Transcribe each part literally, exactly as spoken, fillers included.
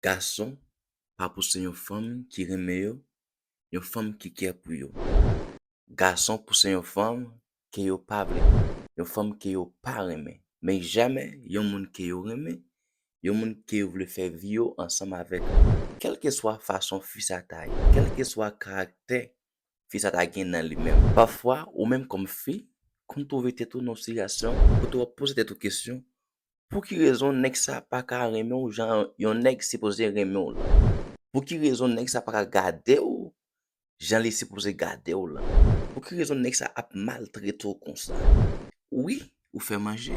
Gason pa pouse yon fanm ki renmen yo, yon fanm ki kè pou yo. Gason pouse yon fanm ke yo pa vle, yon fanm ke yo pa renmen. Men jamè yon moun ke yo renmen, yon moun ke yo vle fè vi yo ansanm avèk li. Kèlkeswa fason fi sa ta ye, kèlkeswa karaktè fi sa ta gen nan li menm. Pafwa, ou menm kòm fi, konn twouve tèt ou nan yon sitiyasyon kote w ap poze tèt ou kesyon, pou ki rezon nèg sa pa ka renmen w jan yon nèg sipoze renmen w lan? Pou ki rezon nèg sa pa ka gade w jan li sipoze gade w lan? Pou ki rezon nèg sa ap maltrete w konsa? Wi, ou fè manje.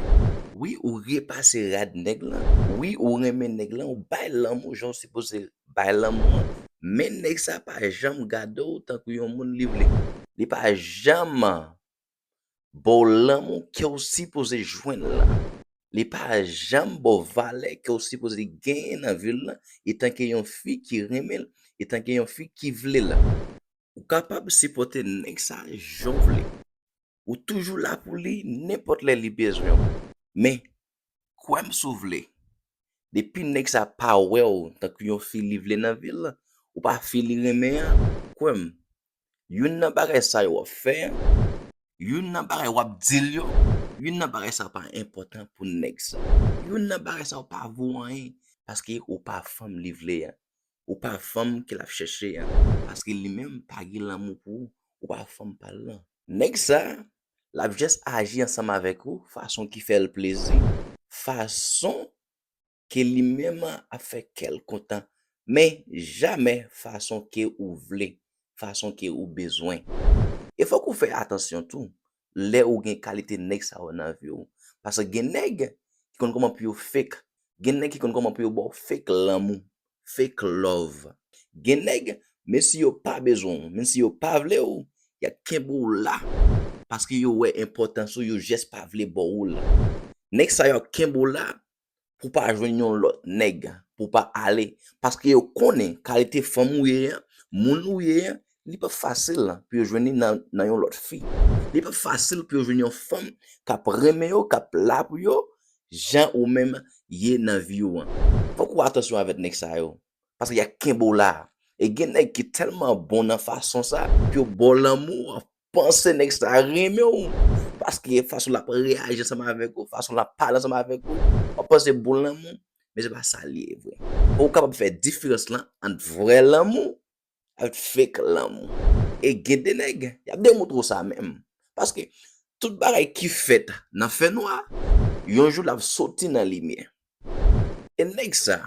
Wi, ou repase rad nèg lan. Wi, ou renmen nèg lan, ou bay lanmou jan w sipoze bay lanmou an. Men nèg sa pa janm gade w tankou yon moun li vle. Li pa janm ba w lanmou ke w sipoze jwenn lan. Li pa janm ba w valè ke w sipoze genyen nan vi l lan, etanke yon fi ki renmen l, etanke yon fi ki vle l. Ou kapab sipòte nèg sa jan w vle. Ou toujou la pou li nenpòt lè li bezwen w. Men, kwè m si w vle, depi nèg sa pa wè w tankou yon fi li vle nan vi l, ou pa fi li renmen an, kwè m, youn nan bagay sa yo w ap fè an, youn nan bagay w ap di l yo, youn nan bagay sa yo pa enpòtan pou nèg sa. Youn nan bagay sa yo pa vo anyen, paske ou pa fanm li vle an. Ou pa fanm ke l ap chèche an, paske li menm pa gen lanmou pou ou, ou pa fanm pa l lan. Nèg sa, l ap jis aji ansanm avèk ou fason ki fè l plezi, fason ke li menm ap fè kè l kontan, men jamè fason ke ou vle, fason ke ou bezwen. E fòk ou fè atansyon tou lè ou gen kalite nèg sa yo nan vi w, paske gen nèg ki konn kòman pou yo fake, gen nèg ki konn kòman pou yo ba w fake lanmou, fake love. Gen nèg, menm si yo pa bezwen w, menm si yo pa vle w, y ap kenbe w la, paske yo wè enpòtans ou, yo jis pa vle ba w l. Nèg sa yo ap kenbe w la pou w pa jwenn yon lòt nèg, pou w pa ale, paske yo konnen kalite fanm ou ye an, moun ou ye an, li pa fasil pou yo jwenn li nan, nan yon lòt fi. Li pa fasil pou yo jwenn yon fanm k ap renmen yo, k ap la pou yo, jan ou menm ye nan vi w an. Fòk ou atansyon avèk nèg sa yo, paske y ap kenbe w la. E gen nèg ki tèlman bon nan fason sa, pou yo ba w lanmou, w ap panse nèg sa renmen w, paske fason l ap reyaji ansanm avèk ou, fason l ap pale ansanm avèk ou, w ap panse bon lanmou, men se pa sa l ye vre. Ou kapab fè diferans lan ant vrè lanmou avèk fake lanmou. E gen de nèg, y ap demontre w sa menm. Paske tout bagay ki fèt nan fènwa, yon jou l ap soti nan limyè. E nèg sa,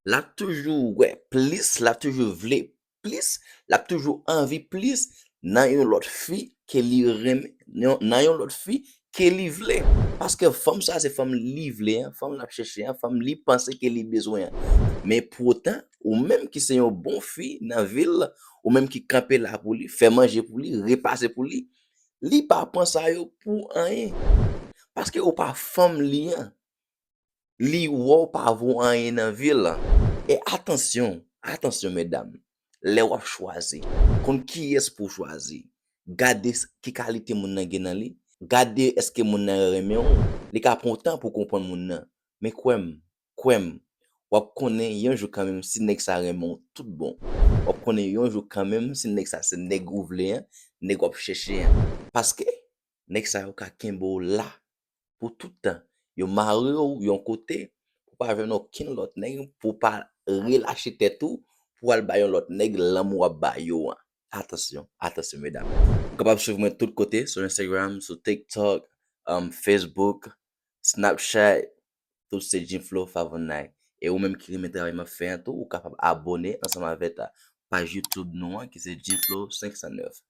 l ap toujou wè plis, l ap toujou vle plis, l ap toujou anvi plis nan yon lòt fi ke li renmen, nan yon lòt fi ke li vle. Paske fanm sa se fanm li vle an, fanm l ap chèche an, fanm li panse ke li bezwen an. Men poutan, ou menm ki se yon bon fi nan vi l, ou menm ki kanpe la pou li, fè manje pou li, repase pou li, li pa pran sa yo pou anyen. Paske ou pa fanm li an. Li wè w pa vo anyen nan vi l. E atansyon, atansyon medam, lè w ap chwazi, konn kiyès pou w chwazi. Gade s-, ki kalite moun nan gen nan li. Gade èske moun nan renmen w. Li ka pran w tan pou w konprann moun nan. Men kwè m, kwè m, w ap konnen yon jou kanmenm si nèg sa renmen w tout bon. W ap konnen yon jou kanmenm si nèg sa se nèg ou vle an, nèg w ap chèche an. Paske nèg sa yo ka kenbe w la pou tout tan. Yo mare w yon kote pou w pa jwenn okenn lòt nèg, pou w pa relache tèt ou, pou w al bay yon lòt nèg lanmou w ap ba yo an. Atansyon, atansyon, medam. Ou kapab swiv mwen tout kote, sou Instagram, sou TikTok, um, Facebook, Snapchat, tout se Jim Flow Favonay. E ou menm ki renmen travay m ap fè an tou, ou kapab abòne ansanm avèk paj YouTube nou an, ki se Jim Flow senk san nèf.